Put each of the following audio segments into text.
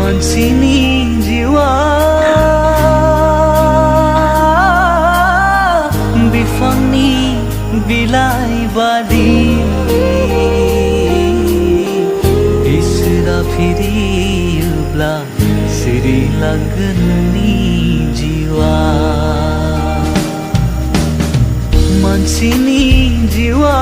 मानसिनि जिउआ बिफांनि बिलाइ बादि इसोरा फिरियोब्ला सिरिलांगोन नोंनि जिउआ मानसिनि जिउआ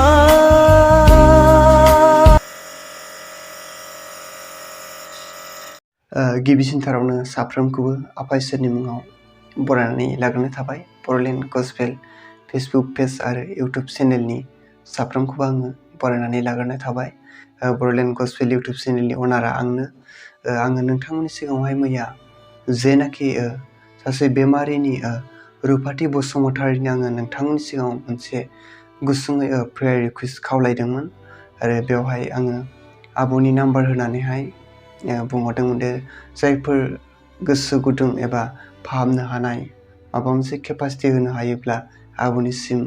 गिबिसिनथारावनो साफ्रोमखौबो आफा इसोरनि मुङाव बरायनानै लाग्रोनाय थाबाय। बरलेण्ड गस्पेल फेसबुक पेज आरो इउटुब चेनेलनि साफ्रोमखौबो आङो बरायनानै लाग्रोनाय थाबाय। बरलेण्ड गस्पेल इउटुब चेनेलनि अनारा आङो नोंथांमोननि सिगाङावहाय मैया जेनाखि सासे बेमारिनि रुपाथि बसुमतारिनि आङो नोंथांमोननि सिगाङाव मोनसे गुसुङै प्रेयार रिकुवेस्ट खावलायदोंमोन आरो बेवहाय आङो आब'नि नाम्बार होनानैहाय बुंहरदोंमोन दे जायफोर गोसो गुदुं एबा फाहामनो हानाय माबा मोनसे केपासिटि होनो हायोब्ला आब'निसिम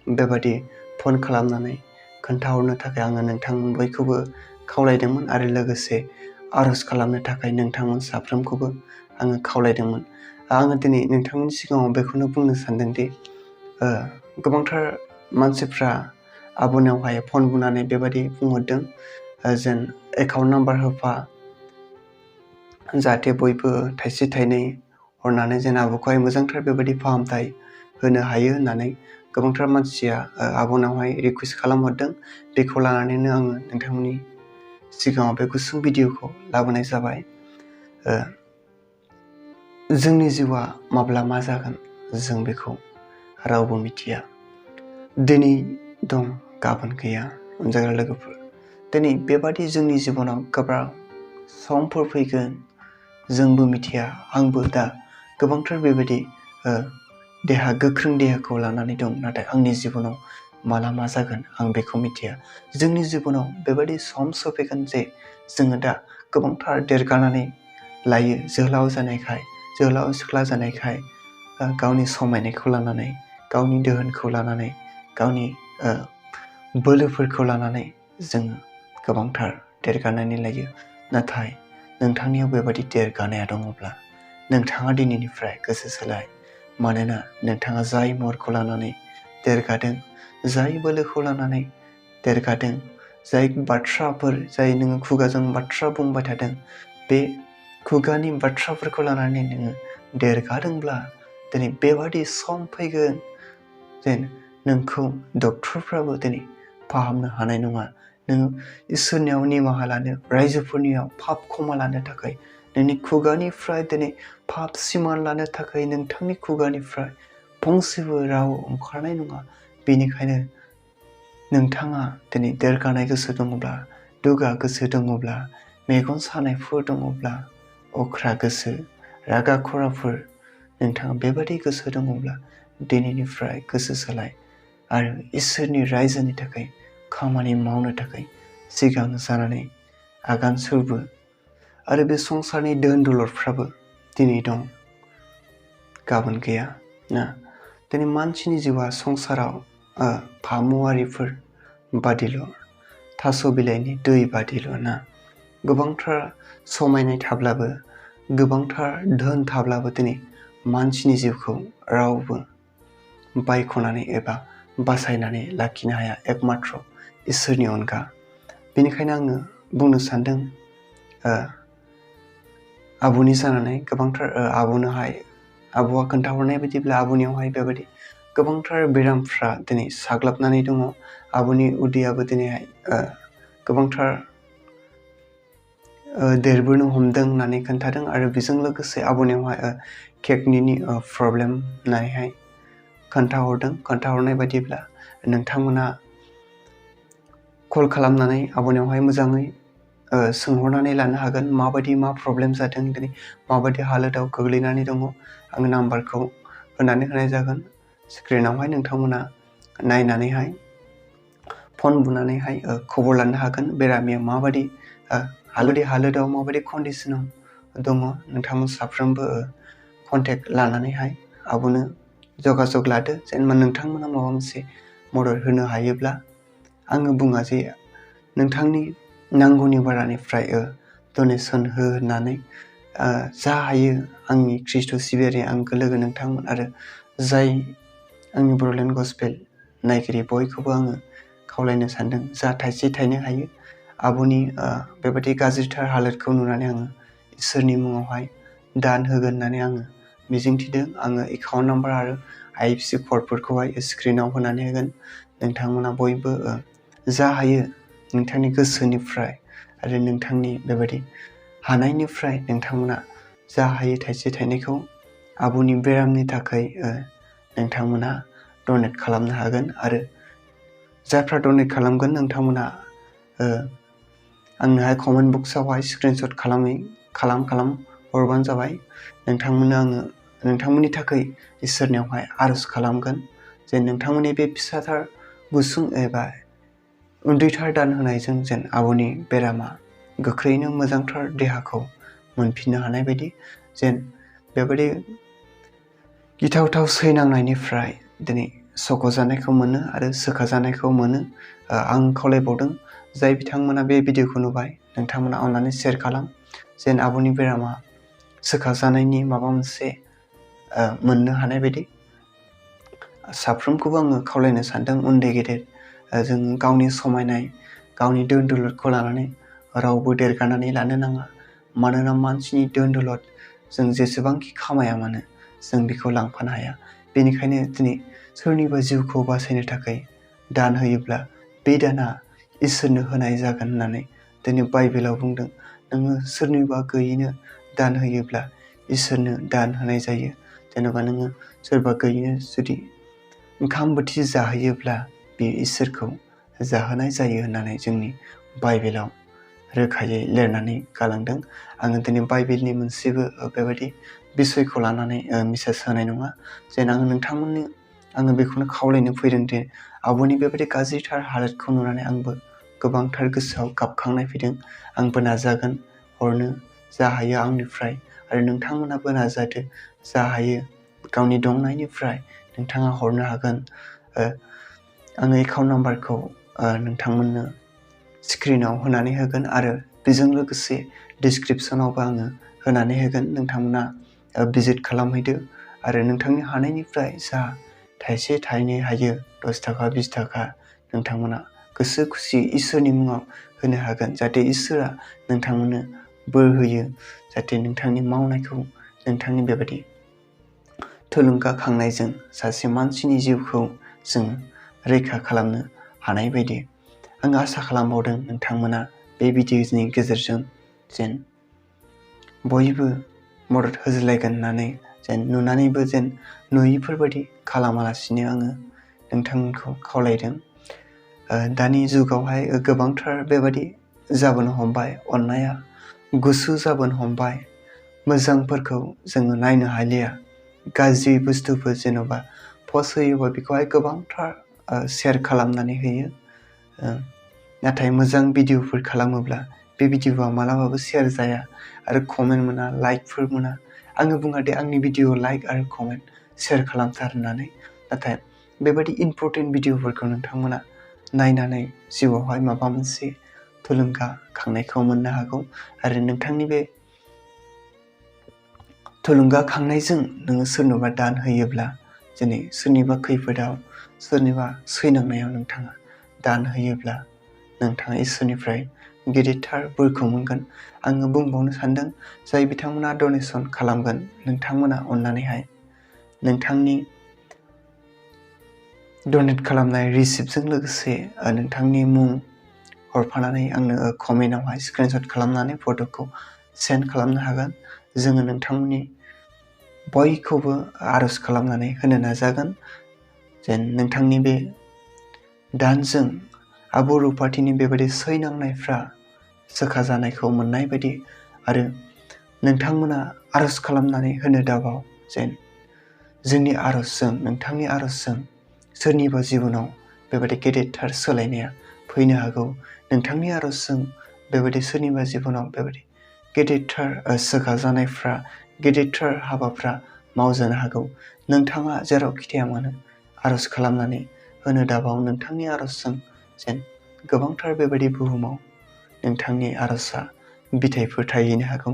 बेबादि फन खालामनानै खोन्थाहरनो थाखाय आङो नोंथांमोन बयखौबो खावलायदोंमोन आरो लोगोसे आर'ज खालामनो थाखाय नोंथांमोन साफ्रोमखौबो आङो खावलायदोंमोन। आङो दिनै नोंथांमोननि सिगाङाव बेखौनो बुंनो सानदोंदि गोबांथार मानसिफ्रा आब'नावहाय फन बुनानै बेबादि बुंहरदों जेन एकाउन्ट नाम्बार होफा जाहाथे बयबो थाइसे थाइनै हरनानै जेन आब'खौहाय मोजांथार बेबायदि फाहामथाय होनो हायो होननानै गोबांथार मानसिया आब'नावहाय रिकुवेस्ट खालामहरदों। बेखौ लानानैनो आङो नोंथांमोननि सिगाङाव बे गुसुं भिडिअखौ लाबोनाय जाबाय। जोंनि जिउआ माब्ला मा जागोन जों बेखौ रावबो मिथिया। दिनै दं गाबोन गैया अनजाग्रा लोगोफोर। दिनै बेबादि जोंनि जिबनाव गोब्राब समफोर फैगोन जोंबो मिथिया। आंबो दा गोबांथार बेबायदि गोख्रों देहाखौ लानानै दं, नाथाय आंनि जिबनाव माला मा जागोन आं बेखौ मिथिया। जोंनि जिबनाव बेबायदि सम सफैगोन जे जोङो दा गोबांथार देरगानानै लायो जोहोलाव सिख्ला जानायखाय गावनि समायनायखौ लानानै, गावनि दोहोनखौ लानानै, गावनि बोलोफोरखौ लानानै जोङो गोबांथार देरगानानै लायो। नाथाय नोंथांनियाव बेबायदि देरगानाया दङब्ला नोंथाङा दिनैनिफ्राय गोसो सोलाय। मानोना नोंथाङा जाय महरखौ लानानै देरगादों, जाय बोलोखौ लानानै देरगादों, जाय नोङो खुगाजों बाथ्रा बुंबाय थादों, बे खुगानि बाथ्राफोरखौ लानानै नोङो देरगादोंब्ला दिनै बेबादि सम फैगोन जेन नोंखौ डक्टरफ्राबो दिनै फाहामनो हानाय नङा। नोङो इसोरनियाव निमाहा लानो, रायजोफोरनियाव पाप क्षमा लानो थाखाय नोंनि खुगानिफ्राय दिनै पाप सिमान लानो थाखाय नोंथांनि खुगानिफ्राय फंसेबो राव ओंखारनाय नङा। बेनिखायनो नोंथाङा दिनै देरगानाय गोसो दङब्ला, दुगा गोसो दङब्ला, मेगन सानायफोर दङब्ला, अख्रा गोसो, रागा खराफोर, नोंथाङा बेबादि गोसो दङब्ला दिनैनिफ्राय गोसो सोलाय आरो इसोरनि रायजोनि थाखाय खामानि मावनो थाखाय सिगां जानानै आगान सुरबो। आरो बे संसारनि दोन दौलतफ्राबो दिनै दं गाबोन गैया ना। दिनै मानसिनि जिउआ संसाराव फामुवारिफोर बादिल', थास' बिलाइनि दै बादिल' ना। गोबांथार समायनाय थाब्लाबो, गोबांथार धोन थाब्लाबो दिनै मानसिनि जिउखौ रावबो बायख'नानै एबा बासायनानै लाखिनो हाया, एकमात्र इसोरनि अनगा। बेनिखायनो आङो बुंनो सानदों आब'नि जानानै गोबांथार आब'आ खोन्थाहरनाय बायदिब्ला आब'नियावहाय बेबायदि गोबांथार बेरामफ्रा दिनै साग्लोबनानै दङ। आब'नि उदैयाबो दिनैहाय गोबांथार देरबोनो हमदों होननानै खोन्थादों आरो बेजों लोगोसे आब'नियावहाय किडनिनि प्रब्लेम होननानैहाय खोन्थाहरनाय बायदिब्ला नोंथांमोना कल खालामनानै आब'नियावहाय मोजाङै सोंहरनानै लानो हागोन माबायदि मा प्रब्लेम जादों, दिनै माबायदि हालोदाव गोग्लैनानै दङ। आङो नाम्बारखौ होनानै होनाय जागोन स्क्रिनावहाय। नोंथांमोना नायनानैहाय फन बुनानैहाय खबर लानो हागोन बेरामिया माबायदि हालोदाव माबायदि कन्डिसनाव दङ। नोंथांमोन साफ्रोमबो कन्टेक्ट लानानैहाय आब'नो जगाजग लादो। जेनेबा नोंथांमोना माबा मोनसे मदद होनो हायोब्ला, आङो बुङा जे नोंथांनि नांगौनि बारानिफ्राय डनेसन हो होननानै, जा हायो आंनि ख्रीष्ट सिबियारि आंगो लोगो नोंथांमोन आरो जाय आंनि बर'लेण्ड गस्पेल नायगिरि बयखौबो आङो खावलायनो सानदों जा थाइसे थाइनै हायो आब'नि बेबायदि गाज्रिथार हालोदखौ नुनानै आङो इसोरनि मुङावहाय दान होगोन होननानै आङो मिजिंथिदों। आङो एकाउन्ट नाम्बार आरो IFSC क'डफोरखौहाय स्क्रिनाव होनानै होगोन। नोंथांमोना बयबो जा हायो नोंथांनि गोसोनिफ्राय आरो नोंथांनि बेबायदि हानायनिफ्राय नोंथांमोना जा हायो थाइसे थाइनैखौ आब'नि बेरामनि थाखाय नोंथांमोना डनेट खालामनो हागोन आरो जायफ्रा डनेट खालामगोन नोंथांमोना आंनोहाय कमेन्ट बक्सआवहाय स्क्रिनशट खालाम हरबानो जाबाय। नोंथांमोननो आङो नोंथांमोननि थाखाय इसोरनियावहाय आर'ज खालामगोन जे नोंथांमोननि बे फिसाथार गुसुं एबा उन्दैथार दान होनायजों जेन आब'नि बेरामा गोख्रैनो मोजांथार देहाखौ मोनफिननो हानाय बायदि जेन बेबायदि गिथावथाव सैनांनायनिफ्राय दिनै सख'जानायखौ मोनो आरो सोखाजानायखौ मोनो। आं खावलायबावदों जाय बिथांमोना बे भिडिअखौ नुबाय नोंथांमोना अननानै शेयार खालाम जेन आब'नि बेरामा सोखाजानायनि माबा मोनसे मोननो हानाय बायदि साफ्रोमखौबो आङो खावलायनो सानदों उन्दै गेदेर जों गावनि समायनाय गावनि धोन दौलतखौ लानानै रावबो देरगानानै लानो नाङा। मानोना मानसिनि धोन दौलत जों जेसेबांखि खामाया मानो जों बेखौ लांफानो हाया। बेनिखायनो दिनै सोरनिबा जिउखौ बासायनो थाखाय दान होयोब्ला बे दाना इसोरनो होनाय जागोन होननानै दिनै बाइबेलाव बुंदों। नोङो सोरनिबा गैयैनो दान होयोब्ला इसोरनो दान होनाय जायो। जेनेबा नोङो सोरबा गैयैनो जुदि ओंखाम बोथिसे जाहोयोब्ला बे इसोरखौ जाहोनाय जायो होननानै जोंनि बाइबेलाव रोखायै लिरनानै गालांदों। आङो दिनै बाइबेलनि मोनसेबो बेबायदि बिसयखौ लानानै मेसेज होनाय नङा जेन आङो बेखौनो खावलायनो फैदों दि आब'नि बेबायदि गाज्रिथार हालोदखौ नुनानै आंबो गोबांथार गोसोआव गाबखांनाय फैदों। आंबो नाजागोन हरनो जा हायो आंनिफ्राय आरो नोंथांमोनाबो नाजादो जा हायो गावनि दंनायनिफ्राय नोंथाङा हरनो हागोन। आङो एकाउन्ट नाम्बारखौ नोंथांमोननो स्क्रिनाव होनानै होगोन आरो बेजों लोगोसे डिसक्रिपसनावबो आङो होनानै होगोन। नोंथांमोना भिजिट खालामहैदो आरो नोंथांनि हानायनिफ्राय जा थाइसे थाइनै हायो 10 थाखा 20 थाखा नोंथांमोना गोसो खुसि इसोरनि मुङाव होनो हागोन जाहाथे इसोरा नोंथांमोननो बोर होयो जाहाथे नोंथांनि मावनायखौ नोंथांनि बेबायदि थुलुंगाखांनायजों सासे मानसिनि जिउखौ जों रैखा खालामनो हानाय बायदि आं आसा खालामबावदों नोंथांमोना बे भिडिअनि गेजेरजों जेन बयबो मदद होज्लायगोन होननानै जेन नुनानैबो जेन नुयिफोरबायदि खालामालासिनो आङो नोंथांमोनखौ खावलायदों। दानि जुगावहाय गोबांथार बेबायदि जाबोनो हमबाय अननाया गुसु जाबोनो हमबाय मोजांफोरखौ जोङो नायनो हालिया गाज्रि बुस्थुफोर जेन'बा पस्ट होयोबा बेखौहाय गोबांथार शेयार खालामनानै होयो। नाथाय मोजां भिडिअफोर खालामोब्ला बे भिडिअआ मालाबाबो शेयार जाया आरो कमेन्ट मोना लाइकफोर मोना। आङो बुङा दे आंनि भिडिअ लाइक आरो कमेन्ट शेयार खालामथार होननानै नाथाय बेबायदि इम्परटेन्ट भिडिअफोरखौ नोंथांमोना नायनानै जिउआवहाय माबा मोनसे थुलुंगाखांनायखौ मोननो हागौ आरो नोंथांनि बे थुलुंगाखांनायजों नोङो सोरनोबा दान होयोब्ला दिनै सोरनिबा खैफोदाव सोरनिबा सैनांनायाव नोंथाङा दान होयोब्ला नोंथाङा इसोरनिफ्राय गिदिरथार बोरखौ मोनगोन। आङो बुंबावनो सानदों जाय बिथांमोना डनेसन खालामगोन नोंथांमोना अननानैहाय नोंथांनि डनेट खालामनाय रिसिप्टजों लोगोसे नोंथांनि मुं हरफानानै आंनो कमेन्टआवहाय स्क्रिनशट खालामनानै फट'खौ सेन्ड खालामनो हागोन। जोङो नोंथांमोननि बयखौबो आर'ज खालामनानै होनो नाजागोन जेन नोंथांनि बे दानजों आब' रुपाथिनि बेबायदि सैनांनायफ्रा सोखाजानायखौ मोननाय बायदि आरो नोंथांमोना आर'ज खालामनानै होनो दाबाव जेन जोंनि आर'जजों नोंथांनि आर'जजों सोरनिबा जिबनाव बेबायदि गेदेरथार सोलायनाया फैनो हागौ। नोंथांनि आर'जजों बेबायदि सोरनिबा जिबनाव बेबायदि गेदेरथार सोखाजानायफ्रा गेदेरथार हाबाफ्रा मावजानो हागौ। नोंथाङा जेरावखि थाया मानो आर'ज खालामनानै होनो दाबाव नोंथांनि आर'जजों जेन गोबांथार बेबायदि बुहुमाव नोंथांनि आर'जआ बिथाइफोर थाहैनो हागौ।